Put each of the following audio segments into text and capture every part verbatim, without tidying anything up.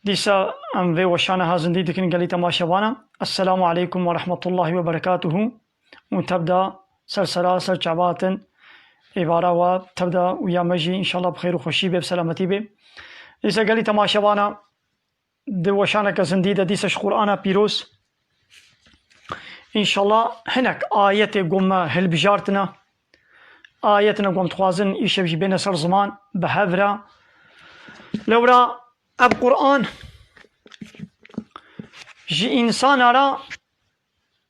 Dîsa em vê weşana ha zindî dikin gelî temaşevana. Esselamu aleykum ve rahmetullahi ve berekatuhu. Û tebda ser sera, ser çabatin êvara wa tebda û ya me jî înşallah bi xêr û xweşî bê, bi selametî bê. Dîsa gelî temaşevana di weşaneke zindî de dîsa ji Qur'ana pîroz. Înşallah hinek ayetê ku me hilbijartine. Ayetine ku em dixwazin îşev jî bêne ser ziman bi hev re. Lewra ev Qur'an ji însana re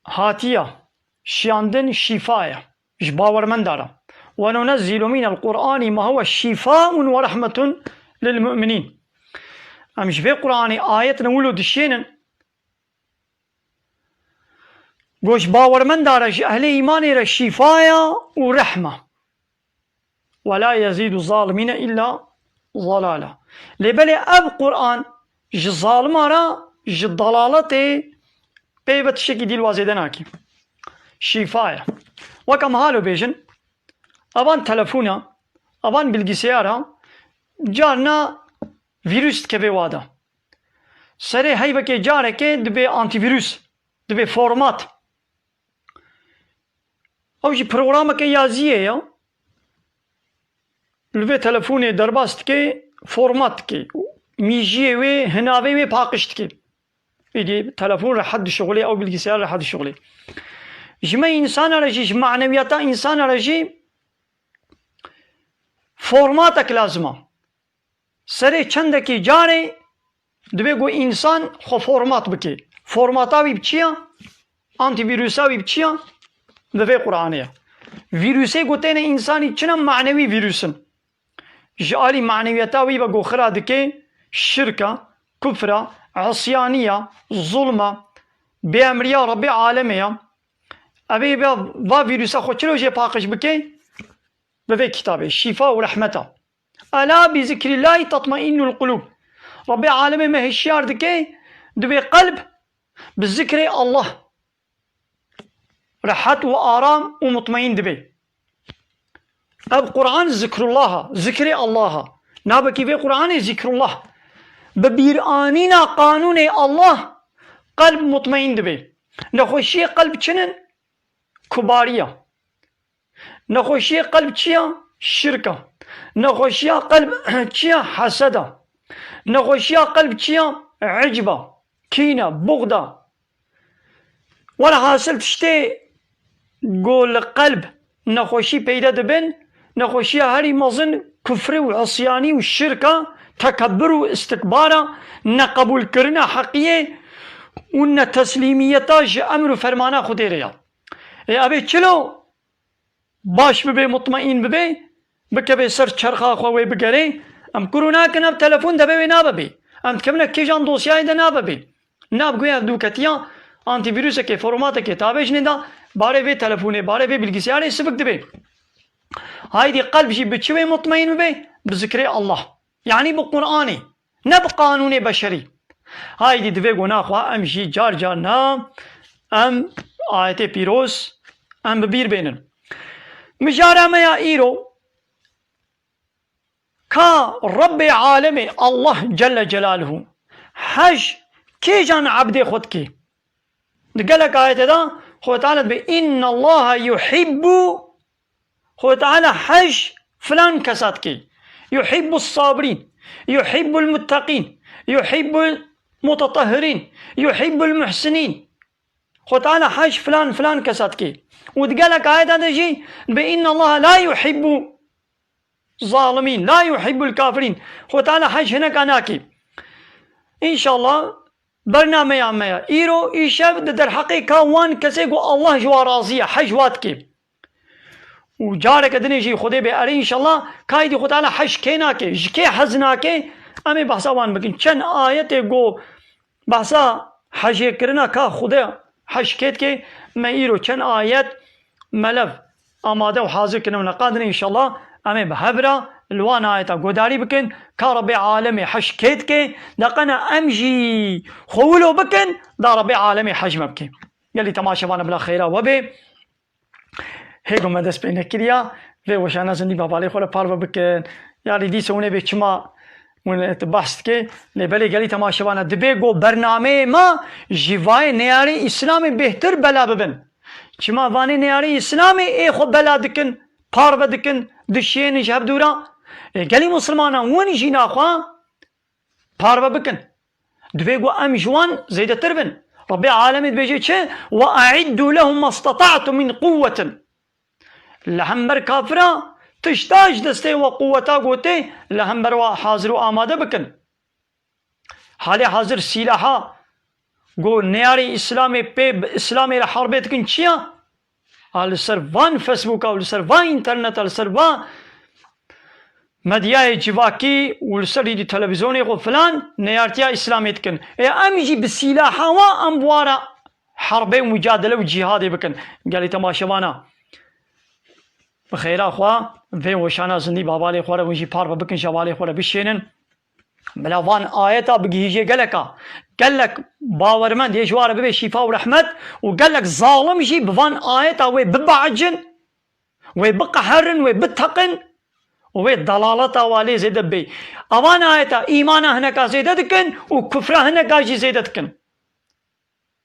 hatiye şiyandin, şîfa ye ji bawermenda re. "Ve nunezzilu minel Qur'ani ma huve şîfaun ve rahmetun lil mu'minîn." Em ji vê Qur'anê ayetine wilo dişênin, ku ji bawermenda re, ji ehlê îmanê re şîfa ye û rehme. "Ve la yezîdu zalimîne illa zalala." Lê belê ev Qur'an ji zalima re, ji dalaletê pê ve tiştekî dî li wa zêde nake. Şîfa ye. Wek em halo bêjin, evan telefona, evan bilgisayara, carna vîrus dikeve wa de. Serê heyvekê carekê dibe antîvîrus, dibe format. Ew jî programeke yaziyê ye. Li vê telefonê derbas dike, format dike. Mîjiyê wê, hinavê wê paqij dike. Êdî telefon rehet dişuxulê, ew bilgisayar rehet dişuxulê. Ji me însana re jî, ji manewiyata însana re jî formatek lazim e. Serê çendekî carê divê ku însan xwe format bike. Formata wî bi çi ye? Antîvîrusa wî bi çi ye? Bi vê Qur'anê ye. Vîrusê ku têne însanî çi ne, manewî vîrus in. Ji alî manewiyeta wî ve ku xira dike, şirk e, kufr e, isyanî ye, zulm e, bêemriya Rebbê alemê ye. Evê va, va vîrusa xwe çilo jê paqij bike? Bi vê kitabê, şîfa û rehmet e. Ela bi zikrîllahî tatmainnul qulûb. Rebbê alemê me hişyar dike, divê qelb bi zikrê Allah rehet û aram û mutmaîn dibe. Ev Qur'an zikrullah e, zikrê Allah e. Navekî vê Qur'anê zikrullah. Bi bîranîna qanûnê Allah qelb mutmaîn dibe. Nexweşiyê qelb çi ne? Kubariya. Nexweşiyê qelb çi ye? Şirk e. Nexweşiya qelb çi ye? Hesed e. Nexweşiya qelb çi ye? Icb e, kîn e, buxd e. Welhasil tiştê ku li qelb nexweşî peyde dibin, nexweşiya herî mezin kufrî û isyanî û şirk e, tekebir û istikbar e, neqebûlkirina heqiyê û neteslîmiyeta ji emr û fermana Xwedê re ye. Ê, evê çilo baş bibe, mutmaîn bibe, bikeve ser çerxa xwe wê bigere. Em kuru nakin, ev telefon deve wê nabe bê. Em dikevine kêjan dosyayê de nabe bê. Nav guya dûketiya antîvîrusekê, formatekê tavêjinê de barê vê telefonê, barê vê bilgisayarê sivik dibe. Haydî qelb jî bi çi wê mutmaîn bibe? Bi zikrê Allah. Yanî bi Qur'anê. Ne bi qanûnê beşerî. Haydî divê gona xwe em jî car car na em ayetê pîroz em bi bîr bênin. Mijara me ya îro, ka Rebbê alemê Allah Celle Celaluhu hej kêjan ebdê xwe dikê? Di gelek ayetê de Xwedê Teala dibê, "Innallaha yuhibbu", Xwedê Teala hej filan kesa dikê. "Yuhibbu sabirîn, yuhibbul muttaqîn, yuhibbul mutatahhirîn, yuhibbul muhsinîn." Xwedê Teala hej filan filan kesa dikê. Û di gelek ayeta de jî dibê, "Innallaha la yuhibbu zalimîn, la yuhibbul kafirîn." Xwedê Teala hej hineka nakê. Înşallah bernameya me ya îro, îşev di derheqê ka wan kesê ku Allah ji wan razî ye, hej wa dikê. Û careke dinê jî Xwedê bê erê înşallah, kaydî Xwedê Teala hej kê nake, ji kê hez nake, em ê behsa wan bikin. Çend ayetê ku behsa hejê kirina ka Xwedê hej kê dike, me îro çend ayet melev amade û hazir kirine û neqandine înşallah, em ê bi hev re li wan ayeta guhdarî bikin, ka Rebbê alemê hej kê dike, de qena em jî xwe wilo bikin, da Rebbê alemê hej me bike. Gelî temaşevana bila xeyra we bê. Hê ku me dest pê nekiriya, vê weşana zindî bi hevalê xwe re parve bikin. Yarî dîsa hûn ê bê çima Hûn, e, tu behs dikê, lê belê gelî temaşevana, dibê ku bernameyê me ji vayê neyarê Îslamê bêhtir bela bibin. Çima vanê neyarê Îslamê ê xwe bela dikin, parve dikin, dişiyênin ji hev dûra. E, gelî Musulmanan hûn jîna xwe parve bikin. Dibê ku em ji wan zêdetir bin. Rebbê alemê dibêje çi? "Ve e'iddu lehum mastata'tum min quwwetin." Li hember kafira tişta ji destê we quweta gotê, li hember we hazir û amade bikin. Halê hazir sîlaha ku neyarê Îslamê pê bi Îslamê re herbê dikin çi ya? A li ser van Facebooka û li ser van înterneta, li ser van medyayê civakî û li ser îdî televîzyonê xwe filan neyartiya Îslamê dikin. Ê em jî bi sîlaha wan em bi wan re herbê û micadele û cîhadê bikin. Gelî temaşevana, bi xêra xwe vê weşana zindî bi hevalê xwe re hûn jî parve bikin, ji hevalê xwe re bişênin. Bila van ayeta bigihîjê geleka. Gelek bawermend yê ji wa re bibe şîfa û rehmet û gelek zalim jî bi van ayeta wê bibehecin, wê biqeherin, wê biteqin û wê delaleta wa lê zêde bibê. Evan ayeta îmana hineka zêde dikin û kufra hineka jî zêde dikin.